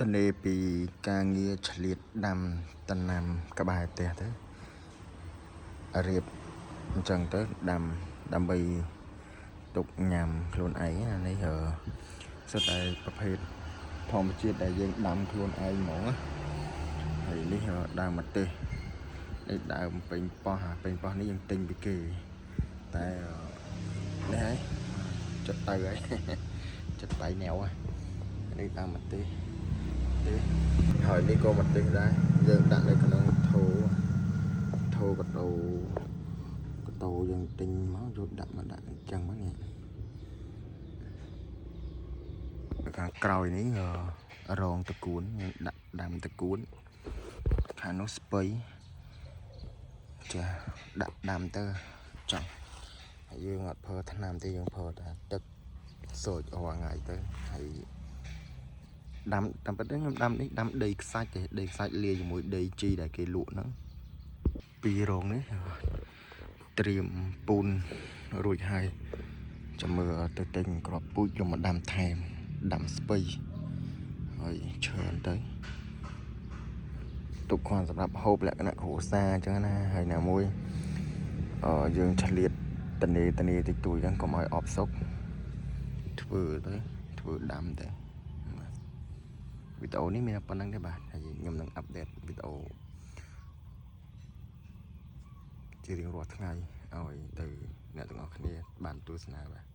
តនេពីការងារឆ្លៀតដាំតំណាំក្បែរផ្ទះទៅរៀបអញ្ចឹងទៅដាំដើម្បីទុកញ៉ាំខ្លួនឯងណានេះអឺសុទ្ធតែប្រភេទធម្មជាតិដែលយើងដាំខ្លួនឯងហ្មងណាហើយនេះដើមម្ទេសនេះដើមពេញប៉ោះអាពេញប៉ោះនេះយើងទិញពីគេតែនេះហើយចិត្តទៅហើយ ចិត្តដៃណែវហើយនេះដើមម្ទេសទេហើយនេះក៏ម្ទេសដែរយើងដាក់នៅក្នុងថូថូកដោកដោយើងទិញមកយកដាក់មកដាក់អញ្ចឹងមកនេះខាងក្រោយនេះរងតកួនយើងដាក់ដាំតកួនខាងនោះស្ពៃចាដាក់ដាំទៅចង់ហើយយើងអត់ប្រើថ្នាំទេយើងប្រើតែទឹកសូចរាល់ថ្ងៃទៅហើយ ដាំតាមពិតទៅខ្ញុំដាំនេះដាំដីខ្សាច់ទេដីខ្សាច់លាយជាមួយដីជីដែលគេលក់ហ្នឹងពីរោងនេះត្រៀមពូនរួចហើយចាំមើលទៅទិញគ្រាប់ពូជយកមកដាំថែមដាំស្ពៃហើយច្រើនទៅទុកគ្រាន់សម្រាប់ហូបលក្ខណៈគ្រួសារអញ្ចឹងណាហើយណាមួយអឺយើងឆ្លៀតតនីតនីតិចតួចហ្នឹងកុំឲ្យអបសុកធ្វើទៅធ្វើដាំទៅ វីដេអូនេះមានប៉ុណ្្នឹងទេបាទហើយខ្ញុំនឹង update វីដេអូជារៀងរាល់ថ្ងៃឲ្យទៅអ្នកទាំងអស់គ្នាបានទស្សនាបាទ។